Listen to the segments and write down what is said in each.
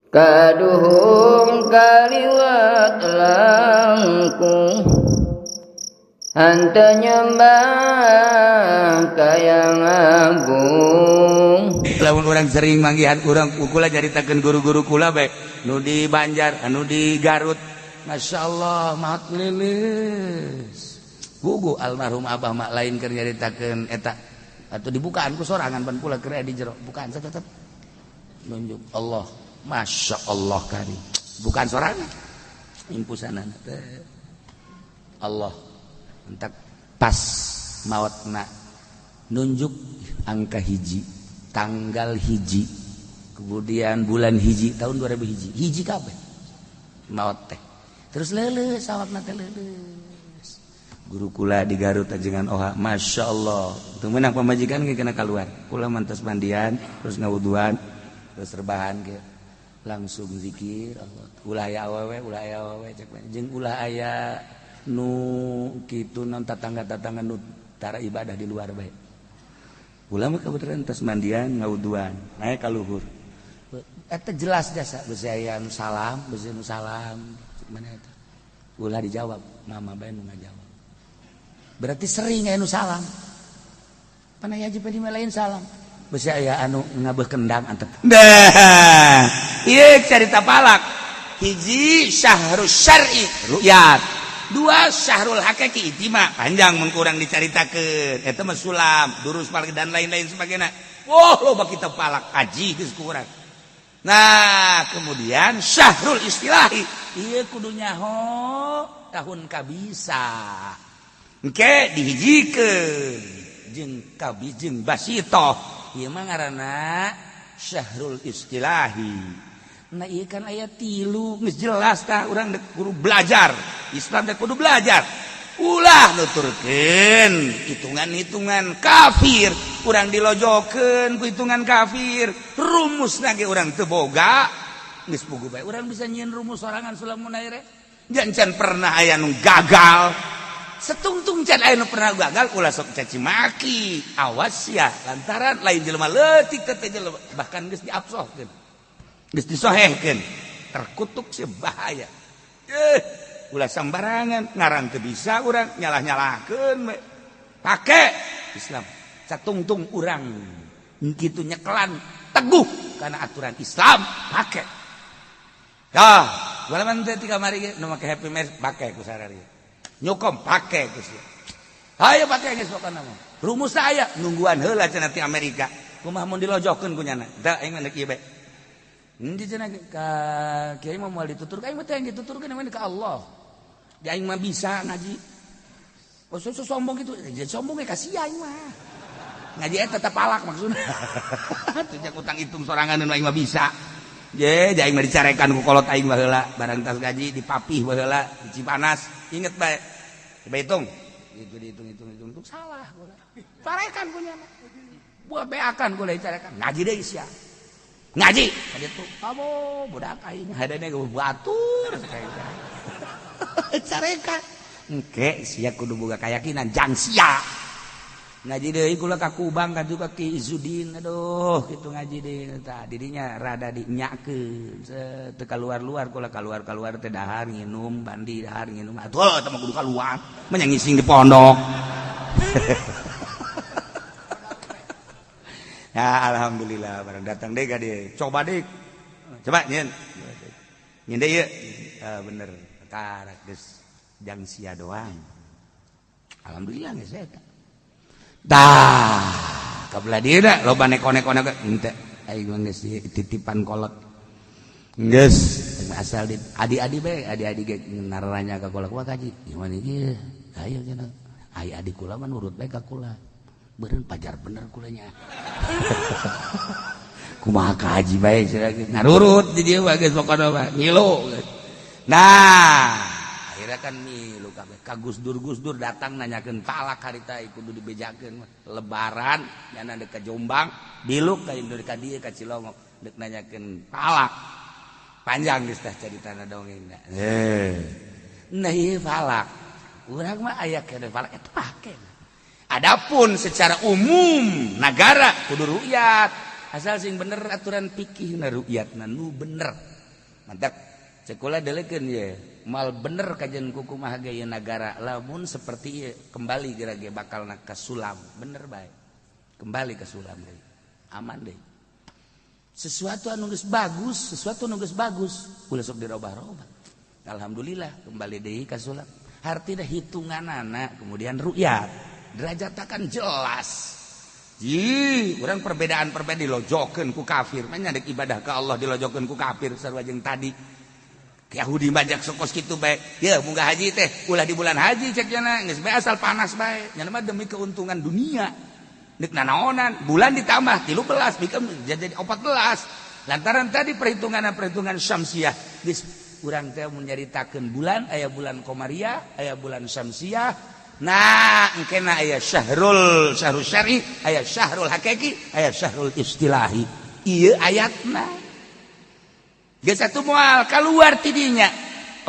Kaduhung kaliwat langkung henteu nyembah ka Yang Agung. Lamun urang sering manggihan urang kula nyaritakeun guru-guru kula bae nu di Banjar, anu di Garut. Masya Allah, maot lilis. Gugu almarhum abah mak lain keur nyaritakeun eta atau dibukaan ku sorangan pan kula keur di jero, bukaan tetep nunjuk Allah. Masya Allah kari bukan sorangan impusanana teh Allah entak pas maotna nunjuk angka hiji tanggal hiji kemudian bulan hiji tahun 2000 hiji hiji kabeh maot teh terus leuleus sawatna teh leuleus. Guru kula di Garut ajengan oha Masya Allah teu meunang pamajikan ge kena kaluar kula mantas mandian terus ngawuduan terus rebahan ge langsung zikir Allah ulah aya awewe ulah aya awewe cek jeung ulah aya nu kitu non tatangga-tatangga nu tara ibadah di luar bae. Ulah mah kebetulan tas mandian ngawuduan naik ka luhur eta jelas jasa beusi aya nu salam beusi nu salam mana eta ulah dijawab mama bae nu ngajawab berarti sering aya nu salam pan aya haji pedi lain salam beusi aya anu ngabeuh kendang antep. Nah, ieu carita palak. Hiji syahrul syar'i ru'yat. Dua syahrul hakiki ijtima. Panjang mun kurang dicaritakeun. Eta mah sulam, durus palak dan lain-lain sebagainya. Wah, loba kita palak kaji geus kurang. Nah, kemudian syahrul istilahi. Ieu kudu nyaho tahun kabisa. Engke dihijikeun jeung kabi jeung basitoh. Ieu mah ngaranna syahrul istilahi. Nah ieu kan aya tilu geus jelas tah urang dek kudu belajar. Islam teh kudu belajar. Ulah nuturkeun hitungan-hitungan kafir, urang dilojokeun ku hitungan kafir. Rumusna ge urang teu boga. Geus puguh bae urang bisa nyieun rumus sorangan sulamun aire. Jangan pernah aya nu gagal. Setungtung can aya nu pernah gagal ulah sok caci maki. Awas ya lantaran lain jelema leutik teh jelema bahkan geus diabsohkeun. Geus disohehkeun. Terkutuk sih bahaya. Ulah sambarangan ngaran teu bisa urang nyalah-nyalahkeun we. Pake Islam. Satungtung urang kitu nyekelan teguh karena aturan Islam pake. Dah, walaupun teh ti kamari ge nu make happy marriage pake ku sarari. Nyukom pake ku sia. Hayo pake geus pokona mah. Rumus aya nungguan heula cenah ti Amerika. Kumaha mun dilojokeun ku nyana. Da aing mah deuk ieu bae. Endi cenah ka kiai mah moal dituturkeun aing mah teh yang dituturkeun mah ka Allah. Di aing mah bisa ngaji. Oh so sombong gitu. Jadi sombong ge ka sia aing mah. Ngaji eta tetep palak maksudna. Teu utang hitung sorangan nu aing mah bisa. Je, aing mah dicarekan ku kolot aing baheula, barang tas gaji dipapih baheula di Cipanas. Inget bae. Coba hitung. Itu dihitung hitung hitung hitung salah kula. Carekan punya. Buah beakan kula dicarekan. Ngaji deui sia. Ngaji. Ka ditu. Kamu budak aing hadene batur. Carekan. Engke sia kudu boga keyakinan jang sia. Ngaji deui kula ka Kubang ka juga Ki Izudin aduh kitu ngaji deui tah didinya rada dinyakeun teu kaluar-luar kula kaluar-kaluar teh dahar nginum bandi dahar nginum atuh eta mah kudu kaluar mah ngising di pondok. Ya alhamdulillah barang datang deui ka dieu coba deui coba nyeun nyeun deui ieu bener karak geus jang sia doang alhamdulillah geus eta. Dah, kabelah dieu da loba neko-neko henteu aing mah geus titipan kolot. Geus asal di adi-adi bae, adi-adi ge naranya ka kolot wah kaji. Gimana ieu? Ayo cenah. Ai adi kula mah nurut bae ka kula. Beureun pajar bener kulanya. Kumaha ka haji bae cenah ngarurut di dieu mah geus pokona mah ngilu. Nah, akhirnya kan milu kabeh ka Gus Dur. Gus Dur datang nanyakeun palak harita kudu dibejakeun lebaran nyana deuk ka Jombang biluk ka Indo ka dieu ka Cilongok deuk nanyakeun palak panjang geus tah caritana dongeng. Nah ieu falak urang mah aya keneh falak eta pake. Adapun secara umum nagara kudu ru'yat asal sing bener aturan fikih na ru'yatna nu bener. Mantap. Sekolah delekeun ye. Mal bener kajian kukumaha ge nagara lamun seperti ieu kembali geura ge bakal ka sulam. Bener bae. Kembali ke sulam deui. Aman deui. Sesuatu anu geus bagus, sesuatu anu geus bagus, ulah sok dirobah-robah. Alhamdulillah kembali deui ka sulam. Hartina hitunganana kemudian ru'yat. Derajat akan jelas. Ih, urang perbedaan-perbedaan dilojokeun ku kafir. Mah dek ibadah ka Allah dilojokeun ku kafir sarua jeung tadi. Yahudi majak sokos kitu bae. Ye, munggah haji teh ulah di bulan haji cek nya geus bae asal panas bae. Nya mah demi keuntungan dunia. Nek nanaonan, bulan ditambah 13 bikeun jadi 14. Lantaran tadi perhitungan-perhitungan syamsiah geus urang teh mun nyaritakeun bulan aya bulan komariah, aya bulan syamsiah. Nah, engkena aya syahrul syar'i, aya syahrul hakiki, aya syahrul istilahi. Ieu ayatna. Geus atuh moal kaluar tidinya.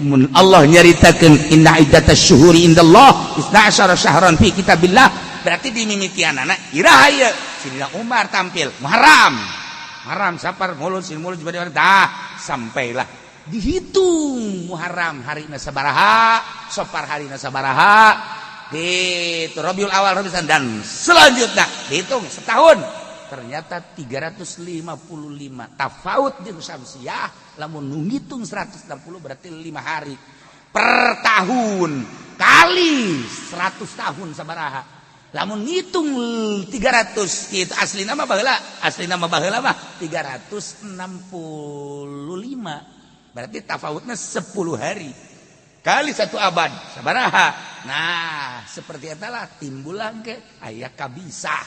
Mun Allah nyaritakeun inna iddatasy syuhuri indallah 12 syahran fi kitabillah, berarti di mimitianana iraha ieu. Sidina Umar tampil Muharram. Muharram Safar Mulud Sin Mulud Jumadi tah sampailah dihitung Muharram harina sabaraha, Safar harina sabaraha, gitu Rabiul Awal Rabiul dan selanjutnya dihitung setahun ternyata 355 tafaut jeung syamsiah lamun nu ngitung 160 berarti 5 hari per tahun kali 100 tahun sabaraha lamun ngitung 300 kitu asli nama baheula asli nama baheula mah 365 berarti tafautnya 10 hari kali satu abad sabaraha. Nah seperti itulah timbulan ke aya kabisah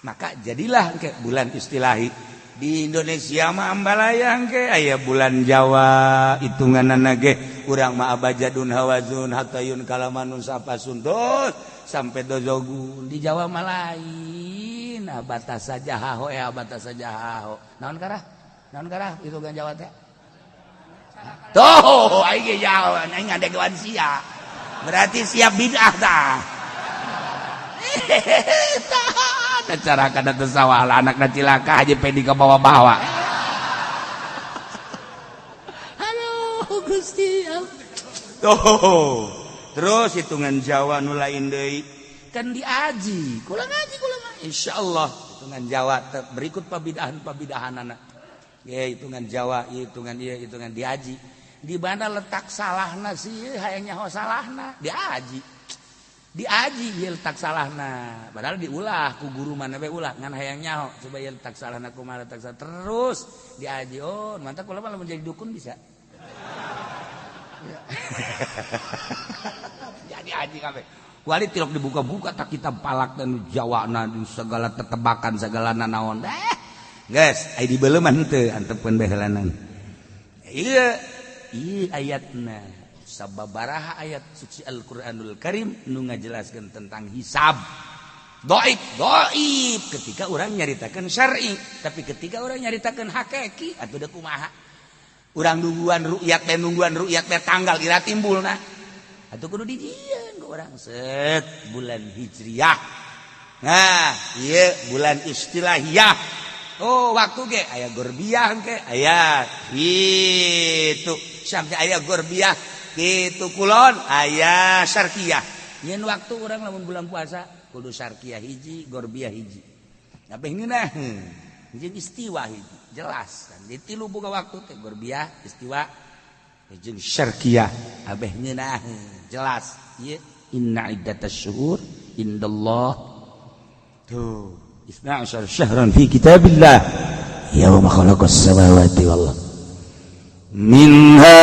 maka jadilah ke bulan istilahi di Indonesia mah ambalayang ke aya bulan Jawa hitunganana ge urang mah abajadun hawazun hatayun kalamanun sapasun terus sampai dozogun di Jawa mah lain batas saja haho ya batas saja haho naon karah hitungan Jawa teh tuh aing ge Jawa aing ngadegewan sia berarti siap bid'ah tah. Tah cara kada teu sawah anakna cilaka haji pedi ka bawa-bawa. Aduh Gusti. Tuh. Terus hitungan Jawa nu lain deui kan diaji. Kula ngaji kula mah insyaallah hitungan Jawa berikut pabidahan-pabidahanana. Ye hitungan Jawa, hitungan ieu, hitungan diaji. Di mana letak salahna sih hayang nyaho salahna diaji. Diaji ieu letak salahna padahal diulah ku guru mana bae ulah ngan hayang nyaho coba ieu letak salahna kumaha letak salah terus diaji. Oh mantap kula mah lamun jadi dukun bisa ya. Jadi aji kabeh wali tilok dibuka-buka tak kitab palak dan Jawana segala tetebakan segala nanaon geus ai dibeuleum mah henteu antepkeun bae heulanan. Ieu ieu ayatna sababaraha ayat suci Al-Qur'anul Karim nu ngajelaskeun tentang hisab. Dhaif, dhaif ketika orang nyaritakeun syar'i, tapi ketika orang nyaritakeun hakiki atuh deuk kumaha? Urang nungguan ru'yat teh nungguan ru'yat teh tanggal ira timbulna. Atuh kudu dijieun ku urang set bulan Hijriah. Nah, ieu bulan istilahiyah. Oh, waktu ge aya gorbiah ke aya kitu. Sampai aya gorbiah kitu kulon aya syarqiyah. Nyeun waktu urang lamun bulan puasa kudu syarqiyah hiji, gorbiah hiji. Tapi ngeunah jeung istiwa hiji, jelas. Dan di tilu boga waktu teh gorbiah, istiwa jeung syarqiyah. Abeh ngeunah jelas. Ieu inna iddatasy syuhur indallah. Tuh 12 syahran fi kitabillah yauma khalaqas samawati wal ardh minha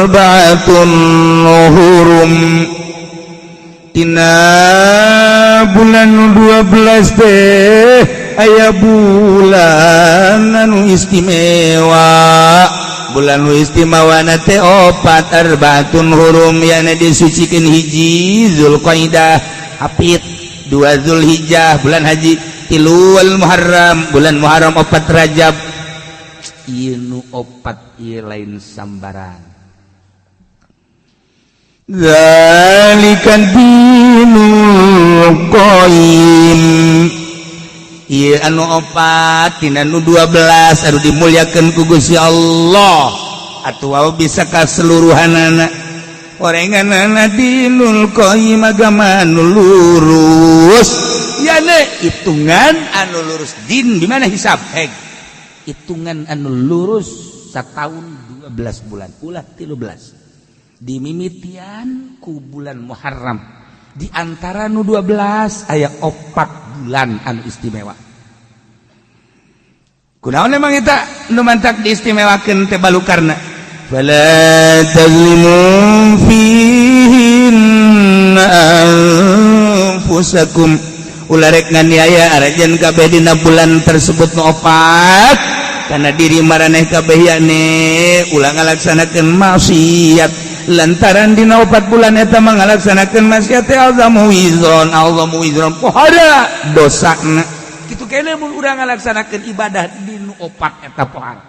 arba'atun hurum tina bulan 12 teh aya bulan anu istimewa bulan nu istimewana teh opat arbaatun hurum yana disucikeun hiji Zulqaidah Hapit 2 Zulhijjah bulan haji 3 wal Muharram bulan Muharram 4 Rajab ieu nu opat ieu lain sambaran. Zalika dinul qayyim Ieu anu opat tina nu 12 anu dimuliakeun ku Gusti Allah atuh bisa kaseluruhanana orenganana dinul qayyim, agama anu lurus ya ne, hitungan anu lurus din di mana hisab heg hitungan anu lurus setahun 12 bulan, ulah 13, dimimitian ku bulan Muharram. Di antara nu 12 aya 4 bulan anu istimewa. Kunaon emang eta nu mantak diistimewakeun teh? Balukarna fala tazlimu fihinna anfusakum, ulah rek nganiaya aranjeun kabeh dina bulan tersebut nu opat karena diri maraneh kabeh, yakni ulah ngalaksanakeun maksiat, lantaran dina 4 bulan eta ngalaksanakeun maksiat teh azamu wizron, azamu wizron, pohara dosana. Kitu kene mun urang ngalaksanakeun ibadah di nu opat eta pohara.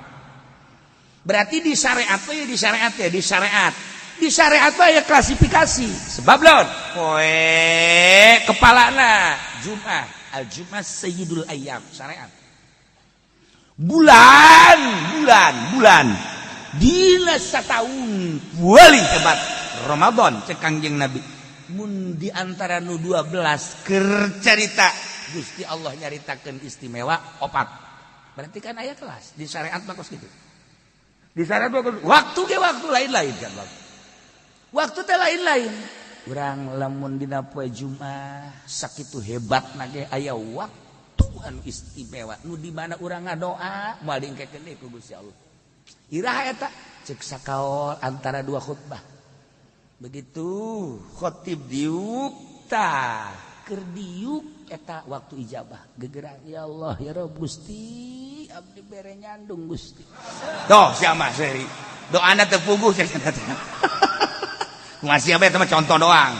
Berarti di syariat ya, di syariat ya, di syariat, di syariat ya klasifikasi. Sebab lawan poe kepalana Jumat, al Jumat sayyidul ayyam, syariat bulan bulan bulan dina setahun paling hebat Ramadan, cek Kangjeng Nabi. Mun di antara nu 12 keur carita Gusti Allah nyaritakeun istimewa opat, berarti kan aya kelas di syariat bagus gitu. Di syariat bagus waktu ke waktu lain-lain kan, waktu waktu teh lain-lain. Urang lamun dina poe Jumat sakitu hebat nage aya waktu anu istimewa nu di mana urang ngadoa moal diengkekeun deui ku Gusti Allah. Iraha eta? Cek sakaol antara dua khutbah. Begitu khotib diuk tah, keur diuk eta waktu ijabah gegerang, ya Allah, ya Rabb, Gusti, abdi bere nyandung Gusti. Tuh siapa seri doana teu puguh cek masih apa, eta mah contoh doang.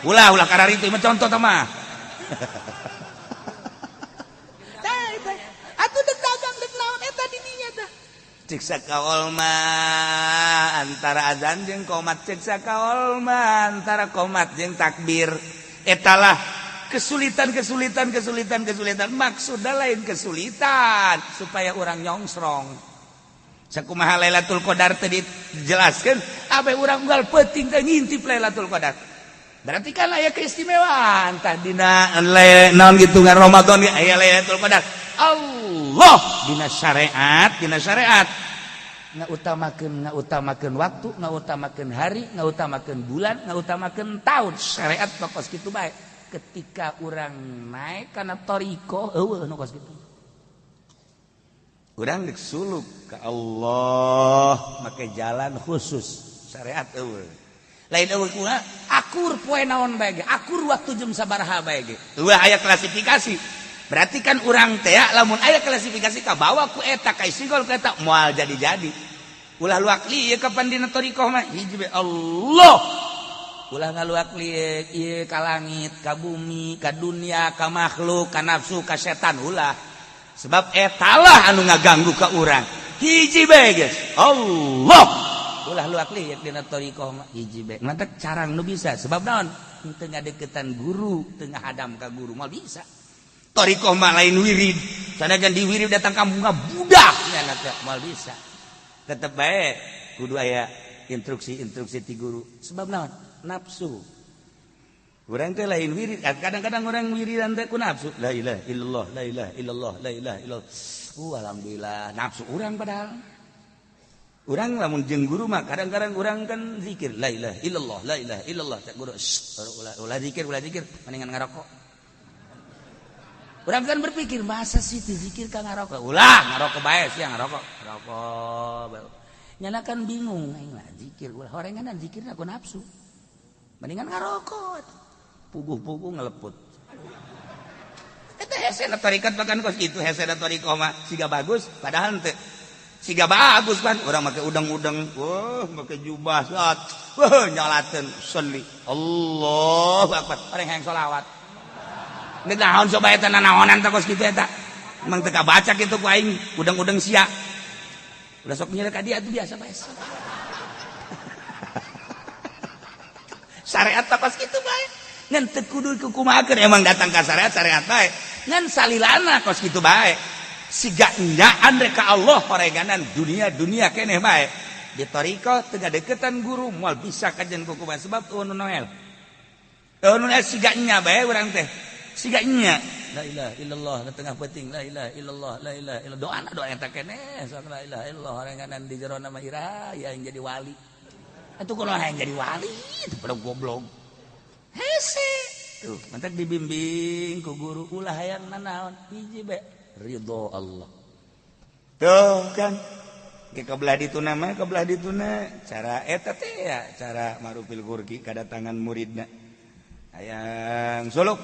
Ulah ulah karar itu mah, contoh teh mah. Tah eta atuh dek dagang dek naon eta di dinya tah. Cek sakaol mah antara azan jeung komat, cek sakaol mah antara komat jeung takbir. Etalah kesulitan, kesulitan, kesulitan, kesulitan. Maksudnya lain kesulitan supaya orang nyongsrong. Sakumaha Lailatul Qadar tadi dijelaskan apa, orang unggal penting teh ngintip Lailatul Qadar, berarti kan aya keistimewaan tah dina naon gitu ngan Ramadan aya Lailatul Qadar. Allah dina syariat, dina syariat ngautamakeun, ngautamakeun waktu, ngautamakeun hari, ngautamakeun bulan, ngautamakeun tahun. Syariat kos kitu bae. Ketika orang naik karena thoriqoh eueuh nu kos kitu. Urang geus suluk ke Allah make jalan khusus, syariat eueuh. Lain eueuh kumaha, akur poe naon bae ge, akur waktu jam sabaraha bae ge, eueuh aya klasifikasi. Berarti kan urang teh lamun aya klasifikasi ka bawa ku eta, ka isigol ku eta, moal jadi-jadi. Ulah luak lieu kapan dina thoriqoh mah hiji bae, Allah. Ulah ngaluak lieu ieu ka langit, ka bumi, ka dunia, ka makhluk, ka nafsu, ka setan, ulah. Sebab etalah anu ngaganggu ka urang. Hiji bae geus, Allah. Ulah luak lieu dina thoriqoh mah hiji bae. Mantak carang nu bisa, sebab naon? Teu ngadeukeutan guru, teu ngahadam ka guru, moal bisa. Thoriqoh mah lain wirid. Sanajan di wirid datang kampung budak nya teh moal bisa. Tetep bae kudu aya instruksi-instruksi ti guru. Sebab naon? Nafsu. Urang teh lain wirid. Kadang-kadang orang wiridan teh ku nafsu. La ilaha illallah, la ilaha illallah, la ilaha illallah. Alhamdulillah, nafsu urang padahal. Urang lamun jeung guru mah kadang-kadang urang kan zikir la ilaha illallah, la ilaha illallah. Cek guru, ulah ulah zikir, ulah zikir, mendingan ngarokok. Urang kan berpikir, masa sih zikir ka ngarokok? Ulah ngarokok bae sia, ngarokok. Ngarokok. Nyana kan bingung, aing lah zikir ulah horengan zikir aku nafsu. Mendingan ngarokok. Puguh-puguh ngeleput. Eta hese tarikat bahkan kos kitu, hese thoriqoh mah siga bagus padahal teu. Siga bagus kan urang make udang-udang, wah make jubah saat, wah nyalateun sholli. Allahu akbar. Orang hayang sholawat. Nek naon coba eta nanaonan teh kos kitu eta. Emang teu kabaca kitu ku aing, udang-udang sia. Udah sok nyelek ka dia tuh biasa bae. Syariat teh kos kitu bae. Ngan teu kudu kukumahakeun emang datang ka syariat syariat bae. Ngan salilana kos kitu bae. Siga nyaan rek ka Allah horenganan dunia dunia keneh bae. Di thariqah teu ngadeukeutan guru moal bisa kajen kukumaha sebab eueuh nu noel. Eueuh nu siga nya bae urang teh. Siga nya la ilaha illallah na tengah peuting la ilaha illallah la ilaha illallah doana doa eta keneh sok la ilaha illallah horenganan di jero nama iraha yang jadi wali. Atuh kunaon hayang jadi wali teu pada goblok. Hese tuh mantak dibimbing ku guru ulah hayang nanaon hiji bae ridho Allah. Tuh kan ke kebelah dituna mah kebelah dituna cara eta teh ya cara marufil gurki kadatangan muridna hayang suluk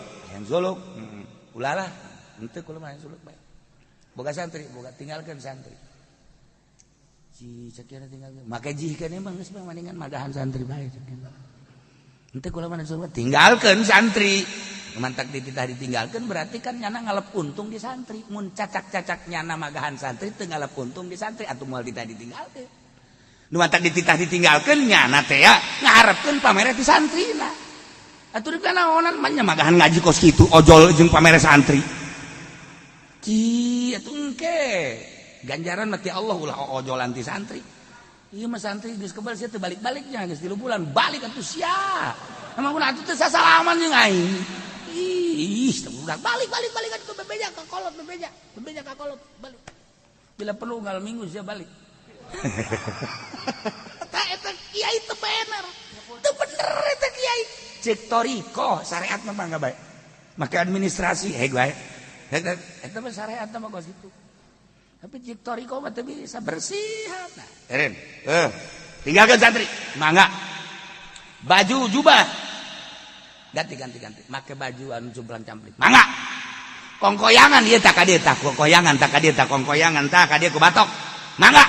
ulah lah henteu kula mah hayang suluk bae boga santri boga tinggalkeun santri si cekina tinggalkeun make jihkeun emang geus mah mendingan madahan santri bae cekina henteu kula mah suluk tinggalkeun santri mantak dititah ditinggalkeun berarti kan nyana ngalep untung di santri mun cacak-cacak nyana magahan santri teu ngalep untung di santri atuh moal dititah ditinggalkeun nu mantak dititah ditinggalkeun nyana teh ya ngaharepkeun pamere ti santrina atuh di naonan mah nya magahan ngaji kos kitu ojol jeung pamere santri ki atuh engke ganjaran mah ti Allah ulah ojolan ti santri ieu mah santri geus kebal sia teu balik-baliknya geus 3 bulan balik atuh sia emang kunaon atuh teu sasalaman jeung aing. Ih, udah balik balik balik kan ke bebeja ke kolot bebeja, bebeja ke kolot balik. Bila perlu ngal minggu sia balik. Eta eta kiai teu bener. Teu bener eta kiai. Cek thariqah syariat mah mangga bae. Make administrasi heg bae. Eta mah syariat mah kos kitu. Tapi cek thariqah mah teu bisa bersihan. Nah, eren. Tinggalkeun santri. Mangga. Baju jubah ganti ganti ganti make baju anu cumplang campling mangga kongkoyangan ieu tak ka dieu tah kongkoyangan tak ka dieu tah kongkoyangan tah ka dieu ku batok mangga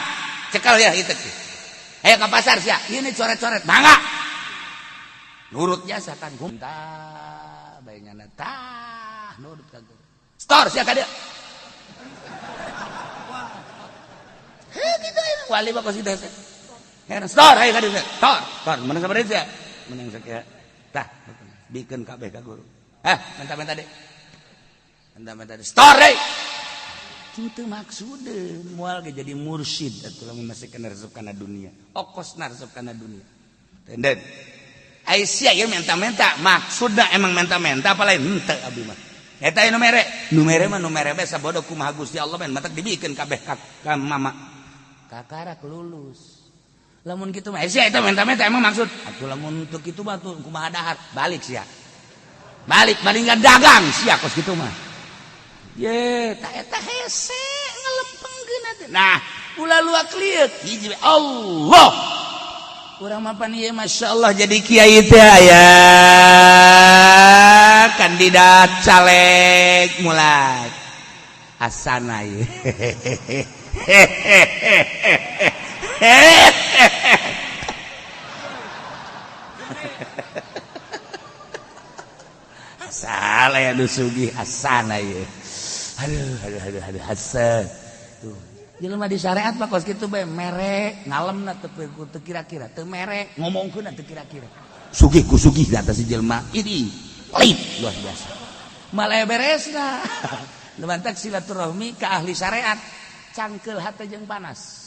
cekel ya ieu teh ayo ka pasar sia ieu nih coret-coret mangga nurut jasa kan tah bae nyana tah nurut ka guru store sia ka dieu heuh kitu wali mah kos kitu hese store ayo ka dieu store store menang sabaraha sia menang sakieu tah bikin kabeh ka guru. Minta-minta deh. Minta-minta deh. Store deh. Itu maksudeun moal ge jadi mursyid atuh lamun masih kena resep kana dunia. Okosna resep kana dunia. Tenden. Ai sia ieu minta-minta, maksudna emang minta-minta apa lain henteu abdi mah. Eta nu mere, nu mere mah nu mere bae sabodo kumaha Gusti Allah men matak dibikeun kabeh ka mama. Kakarak lulus. Lamun kitu mah sia eta minta-minta emang maksud atuh lamun teu kitu mah tuh kumaha dahar balik sia balik bandingkan dagang sia kos kitu mah ye ta eta hese ngelempengkeun atuh nah ulah luak lieuk hiji Allah urang mah pan ieu masyaallah jadi kiai teh aya kandidat caleg mulai asana ieu asal aya nu sugih asana ieu. Aduh aduh aduh aduh hasan. Tuh. Jelema di syariat mah kos kitu bae mere ngalemna teu kira-kira, teu mere ngomongkeunna teu kira-kira. Sugih ku sugih da si jelema ini lip luar biasa. Malah beresna. Nu mantak silaturahmi ka ahli syariat cangkeul hate jeung panas.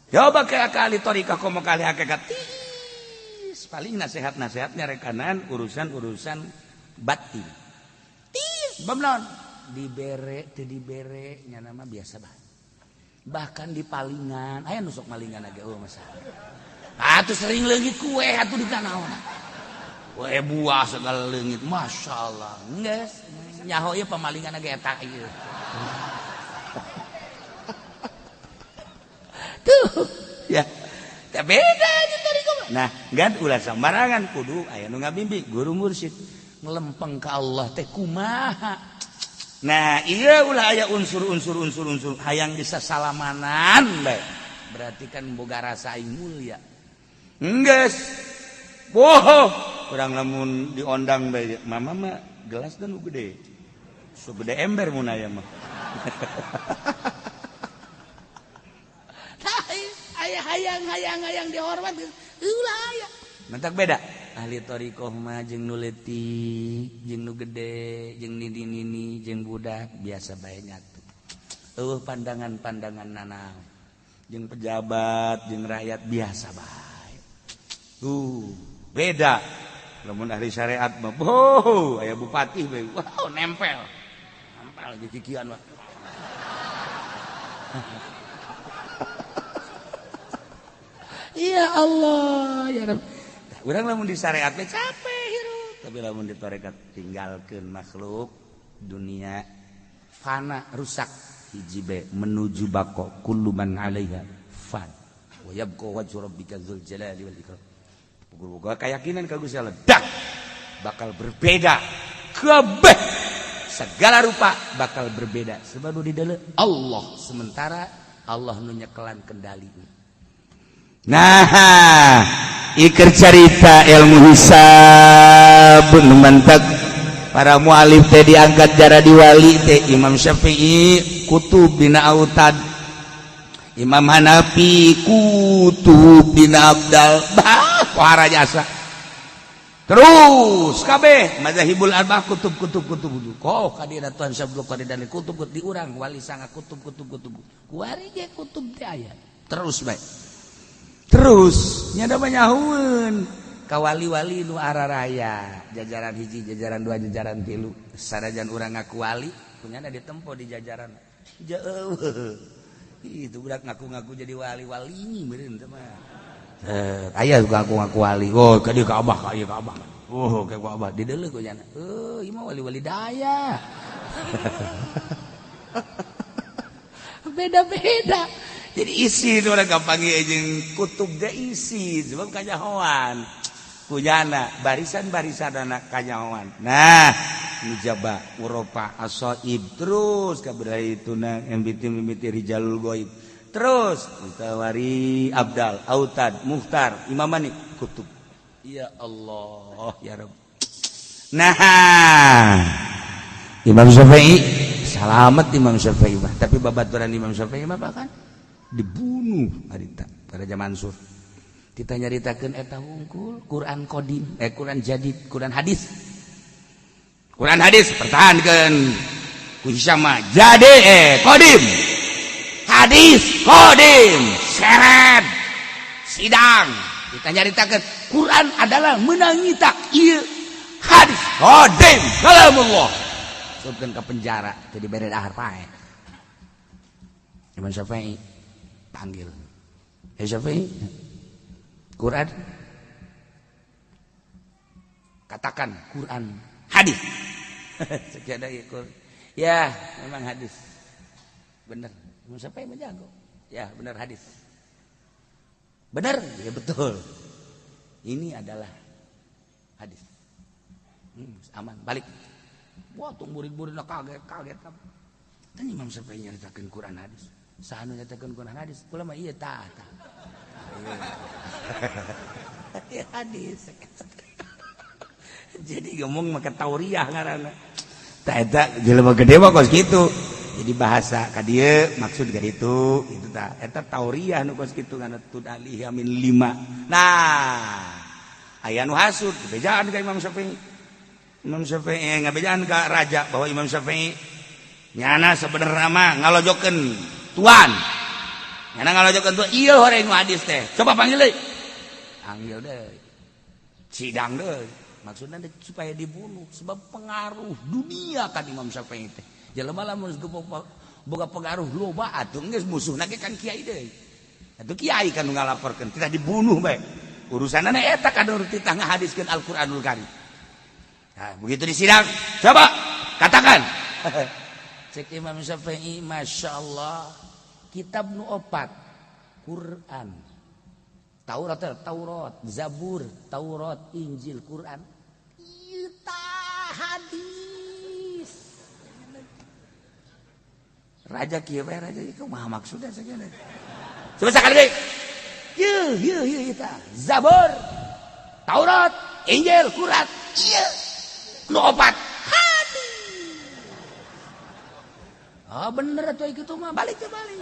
Coba ke ahli thariqah komo ka ahli hakikat. Tis, paling nasihat-nasihatnya rekanan urusan-urusan batin. Tis, bam naon? Dibere teu dibere nya nama biasa bae. Bahkan di palingan, aya nu sok malingan ge eueuh masalah. Atuh sering leungit kue atuh di naon. Kue buah segala leungit, masyaallah. Geus nyaho ieu pamalingan ge eta ieu. Tuh ya tak beda aja tadi kok. Nah kan ulah sembarangan kudu aya nu ngabimbing guru mursyid ngelempeng ka Allah teh kumaha. Nah iya ulah aya unsur-unsur unsur-unsur hayang bisa salamanan bae berarti kan boga rasa aing mulia geus boho urang lamun diondang bae mama mah gelas dan nu gede segede ember mun aya mah. Hayang hayang hayang dihormat ulah aya mentak beda Ahli thariqah mah jeung nu leutik, jeung nu gede, jeung nini-nini, jeung budak biasa bae nyatu. Eueuh pandangan-pandangan nanaon. Jeung pejabat, jeung rakyat biasa bae. Tuh, beda. Lamun ahli syariat mah, boh, aya bupati bae. Wow, nempel. Nempel di kikian mah. Ya Allah, ya Rabb. Urang lamun di syariat mah capek hirup, tapi lamun di tarekat tinggalkeun makhluk dunia fana rusak hiji be menuju bako kullu man 'alaiha fan wa yabqa wajhu rabbika dzul jalali wal ikram. Boga keyakinan ka Gusti Allah dak bakal berbeda kabeh segala rupa bakal berbeda sebab nu di dalam Allah sementara Allah nu nyekelan kendali. Nah, iker carita ilmu hisab nu mantak para mualif teh diangkat jara diwali teh Imam Syafi'i kutub dina autad, Imam Hanafi kutub dina abdal, bah pohara jasa terus kabeh mazahibul arba'ah kutub kutub kutub kok kadina Tuhan Syabdul Qadir dan kutub di urang wali sanga kutub kutub kutub kuari ge kutub teh aya terus bae terus nyada banyahueun ka wali-wali nu araraya jajaran hiji jajaran dua jajaran tilu sanajan urang ngaku wali kunyana ditempo di jajaran jauh itu budak ngaku-ngaku jadi wali-wali meureun teh mah aya ngaku-ngaku wali oh ka dieu ka abah ka ieu ka abah oh ka abah di deuleu kunyana eueuh ieu mah wali-wali daya beda-beda. Jadi isi itu orang gampang jeung kutub teh isi sebab kanyahoan kunyana barisan-barisan anak kanyahoan. Nah, nujaba Uropa asoib terus kaberai itu na mimiti rijalul goib terus mutawari abdal autad muhtar imamani kutub. Ya Allah ya Rabb. Nah, Imam Syafi'i salamet Imam Syafi'i mah, tapi babaturan Imam Syafi'i mah bahkan dibunuh harita pada Mansur. Kita nyaritakeun eta hungkul Quran qadim, Quran jadid, Quran hadis. Quran hadis pertahankeun ku sama jadi qadim. Hadis qadim, seret sidang. Kita nyaritakeun Quran adalah menangi tak ieu hadis qadim kalamullah. Masukkeun ke penjara teu dibere dahar pae. Imam Syafi'i panggil. Ya Syafi'i, Quran katakan Quran hadis. Sekian dari Quran. Ya, memang hadis. Benar. Imam Syafi'i menjago. Ya, benar hadis. Benar, ya betul. Ini adalah hadis. Aman, balik. Wah, tuh murid-muridna kaget-kaget. Dan Imam Syafi'i nyaritakeun Quran hadis. Saha nu nyaritakeun Quran hadis? Kula mah ieu tah tah. Ya hadis. Jadi ngomong make tauriah ngaranna. Tah eta jelema gede mah kos kitu. Jadi bahasa ka dieu maksud ka ditu itu tah eta tauriah nu kos kitu ngana tudalih min 5. Nah, aya nu hasud bejaan ka Imam Syafi'i. Imam Syafi'i ngabejaan ka raja bahwa Imam Syafi'i nyana sebenarnya mah ngalojokeun tuan. Nyana ngalojokeun tuan ieu horeng nu hadis teh. Coba panggil deui. Panggil deui. Sidang deui. Maksudna supaya dibunuh sebab pengaruh dunia kan Imam Syafi'i teh. Jelema lamun boga pengaruh loba atuh geus musuhna ge kan kiai deui. Atuh kiai kan nu ngalaporkeun titah dibunuh bae. Urusanna eta kan titah ngahadiskeun Al-Qur'anul Karim. Nah, begitu di sidang, coba katakan. Cek Imam Syafi'i, Masya Allah, kitab nu opat, Quran, Taurat, Taurat, Zabur, Taurat, Injil, Quran, ieu hadis. Raja kieu bae raja ieu kumaha maksudna sakieu. Coba sakali deui. Yeuh, yeuh, yeuh eta. Zabur, Taurat, Injil, Quran, ieu. Nu opat hadis. Oh bener atuh kitu mah balik ke balik.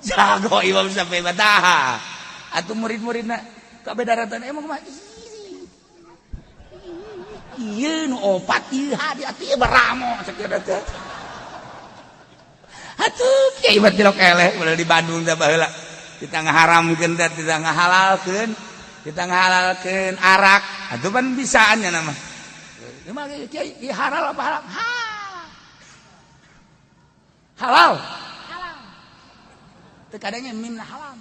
Jago Imam Syafi'i mah tah. Atuh murid-muridna Kabeh daratan emang mah ieu nu opat ieu hadi atuh beramo sakieu teh. Atuh kiai mah tilok eleh ulah di Bandung teh baheula. Kita ngaharamkeun teh tidak ngahalalkeun, kita ngahalalkeun arak. Atuh pan bisaan nya nama. Ieu mah kiai ieu halal apa haram? Halal. Halal. Teu kadangnya mim haram.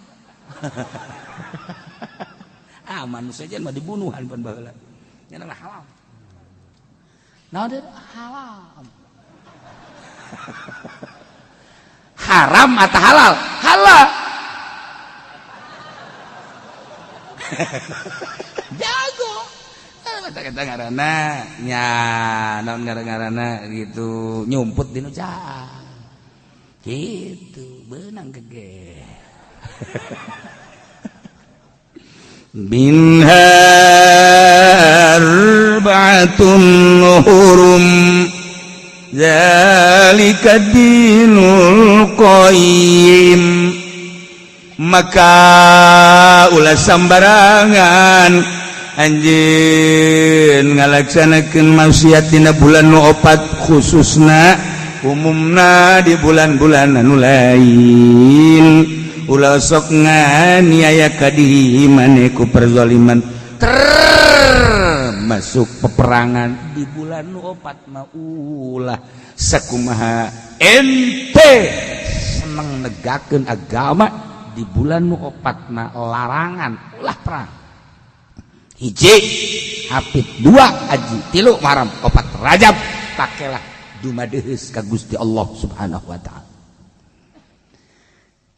Ah manusia mah dibunuhan pan baheula. Nya nama halal. Naon deui halal. Haram atau halal? Halal. Jago. Kata ngaranna nya naon ngaranna gitu nyumput di nu caang. Gitu beunang gege. Minha arba'atun hurum zalika dinul qayyim. Maka ulah sambarangan anjeun ngalaksanakeun maksiat dina bulan nu opat khususna umumna di bulan-bulan anu lain. Ulah sok nganiaya ka diri maneh ku perzaliman termasuk peperangan di bulan nu opat mah ulah sakumaha ente seneng negakeun agama di bulan nu opat mah larangan ulah perang. Hiji hapit dua aji tilu maram opat Rajab pakailah dumadeheus ka Gusti Allah Subhanahu wa taala.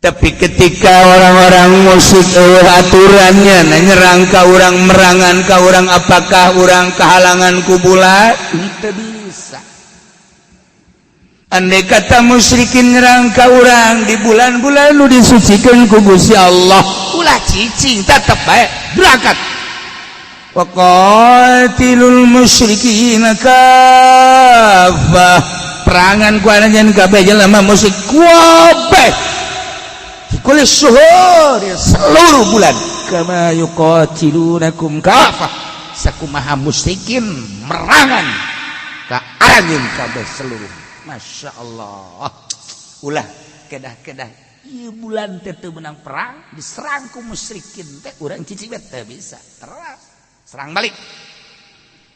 Tapi ketika orang-orang musyrik aturannya nyerang ka urang merangan ka urang apakah urang kehalangan ku bulan? Teu bisa. Andai kata musyrikin nyerang ka urang di bulan-bulan nu disucikeun ku Gusti Allah, ulah cicing tetep bae berangkat. Wa qatilul musyrikina kaffah. Perangan ku anjeun kabeh jelema musyrik kabeh. Kulis suhur seluruh bulan kama yuqatilunakum kafah sakumaha musyrikin merangan ka anjeun kabeh seluruh. Masya Allah ulah kedah-kedah ieu bulan teh teu meunang perang diserang ku musyrikin teh urang cicing teh bisa terus serang balik.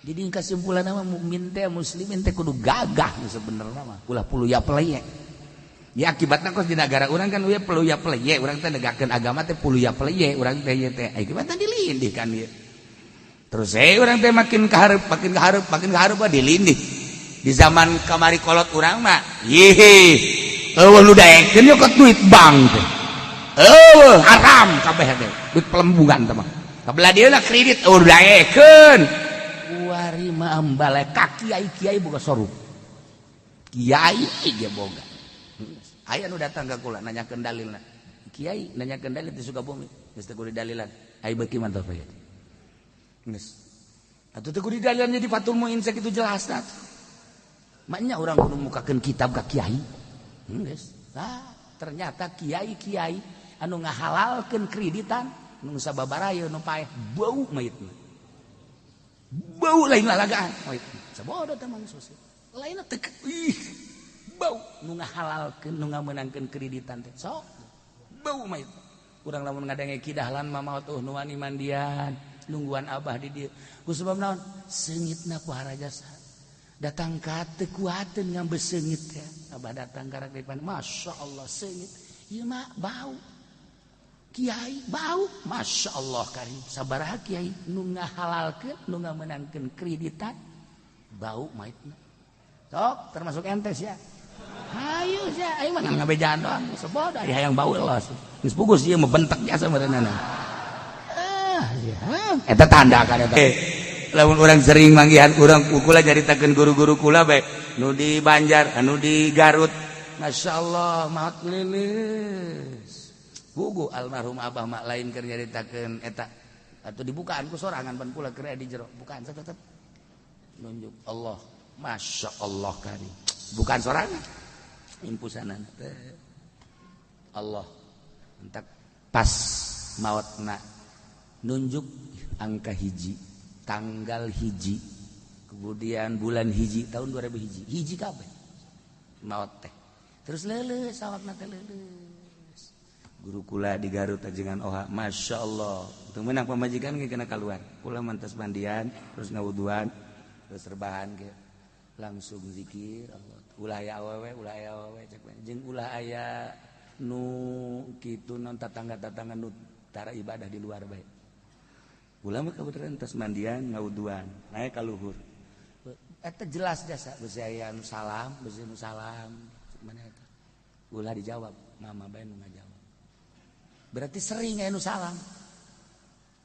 Jadi kesimpulan mah mukmin teh muslimin teh kudu gagah sebenarnya mah ulah puluya peleye. Ya akibatna kos di negara urang kan uya peluya peleye urang teh negakeun agama teh puluya peleye urang teh ieu teh akibatna dilindih kan ieu. Terus urang teh makin kahareup makin kahareup makin kahareup dilindih. Di zaman kamari kolot urang mah yih eueuh nu daekeun nyokot duit bank teh. Eueuh haram kabeh teh duit pelembungan teh mah. Kabelah dieuna kredit eueuh daekeun. Kuari mah ambale ka kiai-kiai boga sorup. Kiai ge boga. Aya nu datang ka kula nanyakeun dalilna. Kiai nanyakeun dalil ti Sukabumi, geus teu kudu dalilan. Ai beuki mantap bae. Geus. Atuh teu kudu dalilan jadi Fathul Muin sakitu jelasna. Maknya urang kudu mukakeun kitab ka kiai. Geus. Tah, ternyata kiai-kiai anu ngahalalkeun kreditan nu sababaraha nu paeh bau mayitna. Bau lain lalagaan mayitna. Sabodo teh manusia. Lainna teu ih. Bau nu ngahalalkeun nu ngamenangkeun kreditan teh sok bau mah itu urang lamun ngadenge kidahlan mah maot nu wani mandian nungguan abah di dieu ku sebab naon seungitna ku harajasa datang ka teu kuateun ngambe seungit teh abah datang ka depan Masya Allah seungit ieu mah bau kiai bau Masya Allah karim sabaraha kiai nu ngahalalkeun nu ngamenangkeun kreditan bau maitna sok termasuk entes ya. Hayu sia aing mah ngabejaan doang sebodoh aya hayang bau los geus pugus ieu mah bentek jasa meureunana. Ah ya eta tanda kan eta. Lamun urang sering manggihan urang kula nyaritakeun guru-guru kula bae nu di Banjar anu di Garut Masya Allah maot lilis gugu almarhum abah mak lain keur nyaritakeun eta atuh dibukaan ku sorangan pan kula keur di jero bukaan tetep nunjuk Allah Masya Allah karim bukan sorangan impusanan teh Allah entak pas maotna Nunjuk angka hiji, tanggal hiji, kemudian bulan hiji tahun 2000 hiji, hiji kabeh maot teh. Terus leuleus awakna teh leuleus. Guru kula di Garut ajengan oha, Masya Allah. Teu meunang pamajikan ge kena keluar. Kula mantas mandian, terus ngawuduan, terus rebahan ge. Langsung zikir Allah. Ulah aya awewe, ulah aya awewe cek jeung ulah aya nu kitu non tatangga-tatangga nu tara ibadah di luar bae. Ulah mah kebetulan tas mandian ngawuduan, naik ka luhur. Eta jelas jasa besi aya nu salam, besi nu salam. Mana eta? Ulah dijawab, mama bae nu ngajawab. Berarti sering aya nu salam.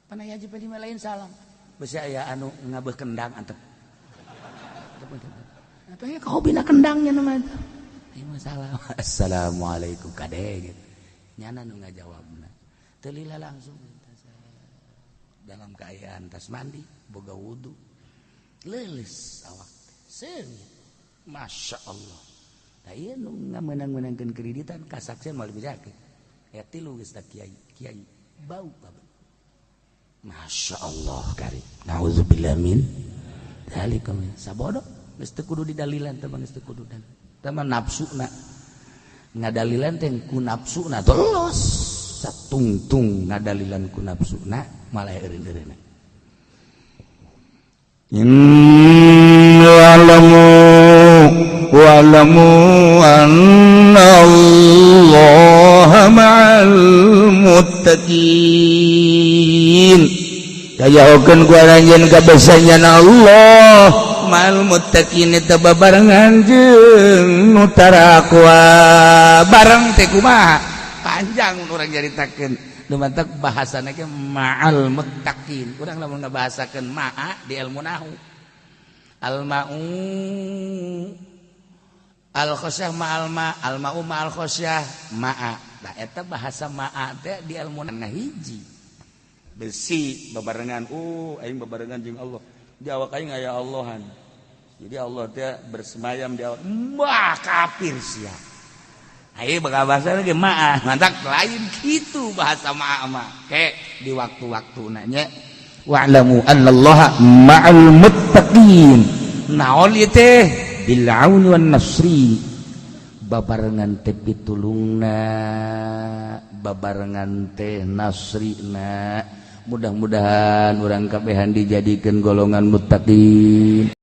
Pan aya jeung lain salam. Besi aya anu ngabeuh kendang antep. Atau ya kau bina kendangnya nama itu. Ieu salam. Assalamualaikum kade gitu. Nyana nu ngajawabna. Teu lila langsung dalam keadaan tas mandi, boga wudu. Leuleus awak teh. Seungit. Masya Allah. Tah ieu nu ngamenang-menangkeun kreditan kasaksian moal dibejakeun. Aya tilu geus da kiai, kiai bau kabeh. Masya Allah karim. Nauzubillah min dzalikum. Sabodo geus teu kudu didalilan teh geus teu kudu dalil. Teh mah nafsuna. Ngadalilan teh ku nafsuna terus satungtung ngadalilan ku nafsuna malah eureun-eureunna. Wa'lamu wa'lamu anna Allah ma'al muttaqin. Kayahokeun ku aranjeun kabesanya Allah ma'al muttaqin eta babarengan jeung nu tarakwa. Bareng teh kumaha? Panjang urang nyaritakeun. Nu mantak bahasana ge ma'al muttaqin. Urang lamun ngabahasakeun ma'a di ilmu nahu. Al ma'u al khosyah ma'al ma, al ma'u ma'al khosyah ma'a. Nah eta bahasa ma'a teh di ilmu nahu hiji. Besi babarengan, aing babarengan jeung Allah. Di awak aing aya Allahan. Jadi Allah teh bersemayam di awak. Wah, kafir sia. Ayo bakal bahasa lagi ma'a, mantak lain gitu bahasa ma'a mah. Kayak di waktu-waktu nanya wa'lamu annallaha ma'al muttaqin. Naon ieu teh? Bil auni wan nasri. Babarengan teh pitulungna, babarengan teh nasrina. Mudah-mudahan urang kabehan dijadikeun golongan muttaqin.